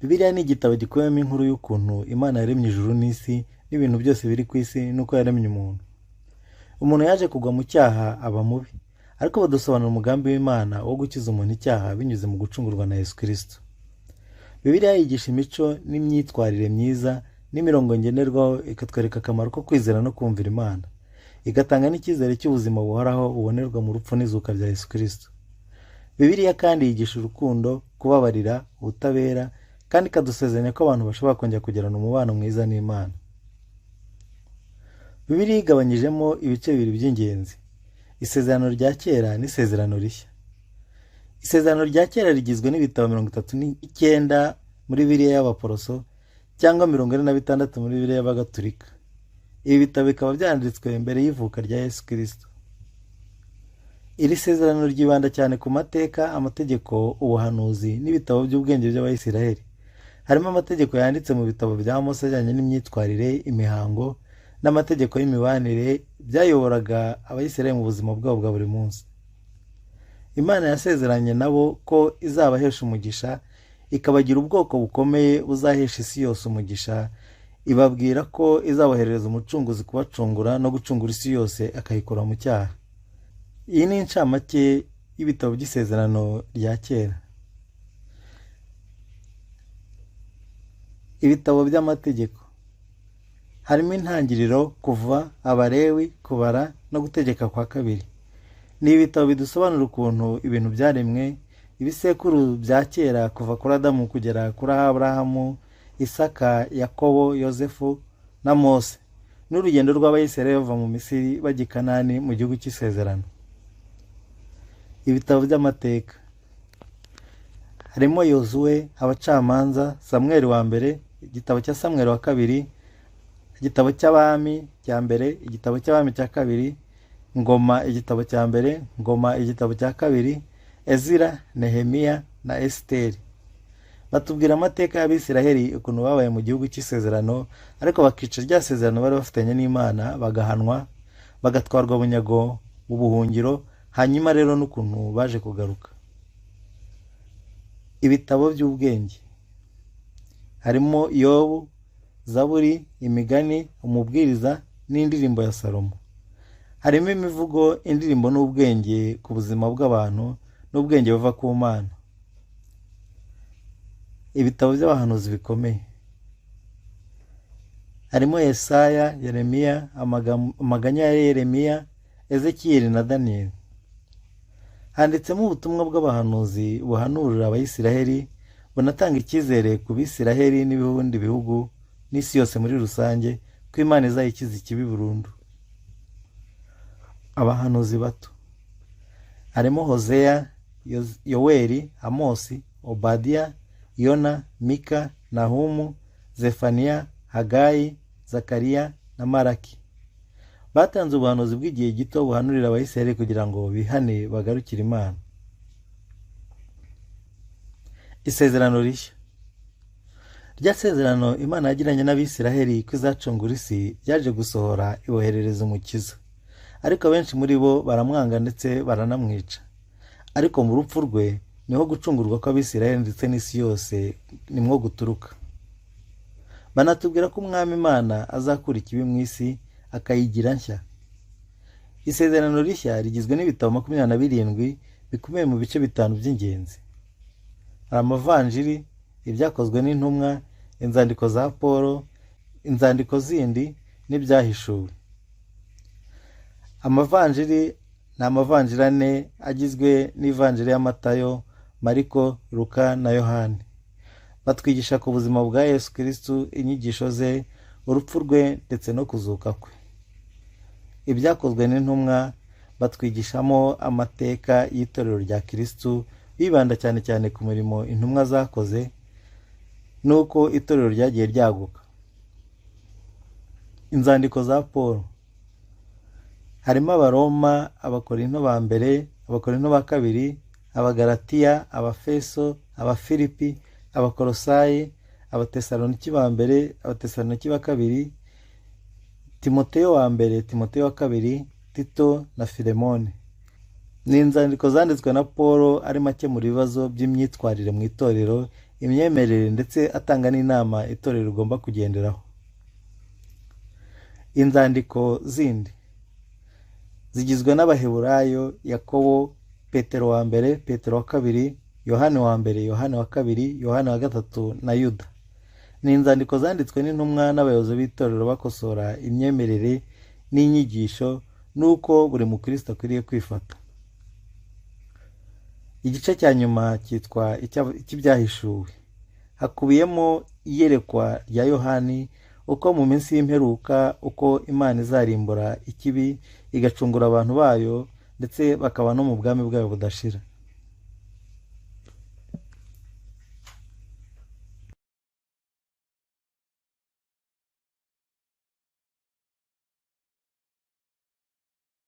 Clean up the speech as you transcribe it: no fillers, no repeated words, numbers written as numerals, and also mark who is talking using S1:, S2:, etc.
S1: Bibiliya ni igitabo gikubiyemo inkuru y'ukuntu Imana yaremye ijuru n'isi n'ibintu byose biri ku isi n'uko yaremye umuntu. Umuntu yaje kugwa mu cyaha aba mubi, ariko badusobanurira umugambi w'Imana wo gukiza umuntu icyaha binyuze mu gucungurwa na Yesu Kristo. Bibiliya yigisha imico n'imyitwarire myiza n'imirongo ngenderwaho, ikatwereka akamaro ko kwizera no kumvira Imana, igatanga n'icyizere cy'ubuzima buhoraho bubonerwa mu rupfu n'izuka bya Yesu Kristo. Bibiliya kandi yigisha urukundo, kubabarira, ubutabera, kandi ikadusezeranya ko abantu bashobora kongera kugirana umubano mwiza n'Imana. Bibiliya igabanyijemo ibice bibiri by'ingenzi: Isezerano rya Kera n'Isezerano Rishya. Isezerano rya Kera rigizwe n'ibitabo 39 muri Bibiliya y'Abaporoso cyangwa 46 muri Bibiliya y'Abagatulika. Ibi bitabo bikaba byanditswe mbere y'ivuka rya Yesu Kristo. Iri sezerano ryibanda cyane ku mateka, amategeko, ubuhanuzi n'ibitabo by'ubwenge by'Abayisiraheli. Harimo amategeko yanditse mu bitabo bya Mose ajyanye n'imyitwarire, imihango n'amategeko y'imibanire byayoboraga Abayisiraheli mu buzima bwabo bwa buri munsi. Imana yasezeranye nabo ko izabahesha umugisha, ikabagira ubwoko bukomeye buzahesha isi yose umugisha, ibabwira ko izaboherereza umucunguzi kubacungura no gucungura isi yose akayikura mu cyaha. Iyi ni incamake y'ibitabo by'Isezerano rya Kera. Ibitabo by'amategeko harimo Intangiriro, Kuva, Abalewi, Kubara no Gutegeka kwa Kabiri. Ni ibitabo bidusobanurira ukuntu ibintu byaremwe, ibisekuru bya kera kuva kuri Adamu kugera kuri Aburahamu, Isaka, Yakobo, Yozefu na Mose, n'urugendo rw'Abayisiraheli bava mu Misiri bajya i Kanani mu gihugu cy'isezerano. Ibitabo by'amateka harimo Yozuwe, Abacamanza, Samweli wa mbere, igitabo cya Samweli wa kabiri, igitabo cy'Abami cya mbere, igitabo cy'Abami cya kabiri, Ngoma igitabo cya mbere, Ngoma igitabo cya kabiri, Ezira, Nehemiya na Esiteri. Batubwira amateka y'Abisiraheli, ukuntu babaye mu gihugu cy'isezerano ariko bakica rya sezerano bari bafitanye n'Imana, bagahanwa, bagatwarwa bunyago mu buhungiro, hanyuma rero n'ukuntu baje kugaruka. Ibitabo by'ubwenge harimo Yobu, Zaburi, Imigani, Umubwiriza n'Indirimbo ya Salomo. Harimo imivugo, indirimbo n'ubwenge ku buzima bw'abantu n'ubwenge buva ku Mana. Ibitabo by'abahanuzi bikomeye harimo Yesaya, Yeremiya, Amaganya ya Yeremiya, Ezekiyeli na Daniyeli. Handitsemo ubutumwa bw'abahanuzi buhanurira Abayisiraheli, bunatanga icyizere ku Bisiraheli n'ibindi bihugu n'isi yose muri rusange ko Imana izayikiza ikibi burundu. Abahanuzi bato harimo Hozeya, Yoweri, Amosi, Obadiya, Yona, Mika, Nahumu, Zefaniya, Hagayi, Zakariya na Maraki. Batanze ubuhanuzi bw'igihe gito buhanurira Abayisiraheli kugira ngo bihane bagarukire Imana. Isezerano Rishya: Rya sezerano Imana yagiranye n'Abisiraheli ko izacungura isi ryaje gusohora, iboherereza Umukiza, ariko abenshi muri bo baramwanga ndetse baranamwica. Ariko mu rupfu rwe niho gucungurwa kw'Abisiraheli ndetse n'isi yose nimwo guturuka. Banatubwira ko Umwami Imana azakura ikibi mu isi akayigira nshya. Isezerano Rishya rigizwe n'ibitabo 27 bikubiye mu bice bitanu by'ingenzi. Hari Amavanjiri, Ibyakozwe n'Intumwa, inzandiko za Paul, inzandiko zindi n'Ibyahishuwe. Amavanjiri ni amavanjiri ane agizwe n'Ivanjiri ya Matayo, Mariko, Luka na Yohani. Batwigisha ku buzima bwa Yesu Kirisitu, inyigisho ze, urupfu rwe ndetse no kuzuka kwe. Ibyakozwe n'Intumwa batwigishamo amateka y'itorero rya Kirisitu, bibanda cyane cyane ku mirimo intumwa zakoze n'uko itorero ryagiye ryaguka. Inzandiko za Paul harimo Abaroma, Abakorinto ba mbere, Abakorinto ba kabiri, Abagalatiya, Abafeso, Abafilipi, Abakorosayi, Abatesaloniki ba mbere, Abatesaloniki ba kabiri, Timoteyo wa mbere, Timoteyo wa kabiri, Tito na Filemoni. Ni inzandiko zanditswe na Paul arimo akemura ibibazo by'imyitwarire mu itorero. imyemerere ndetse atanga n'inama itorero rigomba kugenderaho. Inzandiko zindi zigizwe n'Abaheburayo, Yakobo, Petero wa mbere, Petero wa kabiri, Yohani wa mbere, Yohani wa kabiri, Yohani wa gatatu na Yuda. Ni inzandiko zanditswe n'intumwa n'abayobozi b'itorero bakosora imyemerere n'inyigisho n'uko buri mukristo akwiriye kwifata. Igice cya nyuma cyitwa icy'Ibyahishuwe. Hakubiyemo iyerekwa rya Yohani uko mu minsi y'imperuka uko Imana izarimbura ikibi, igacungura abantu bayo, ndetse bakaba no mu bwami bwayo budashira.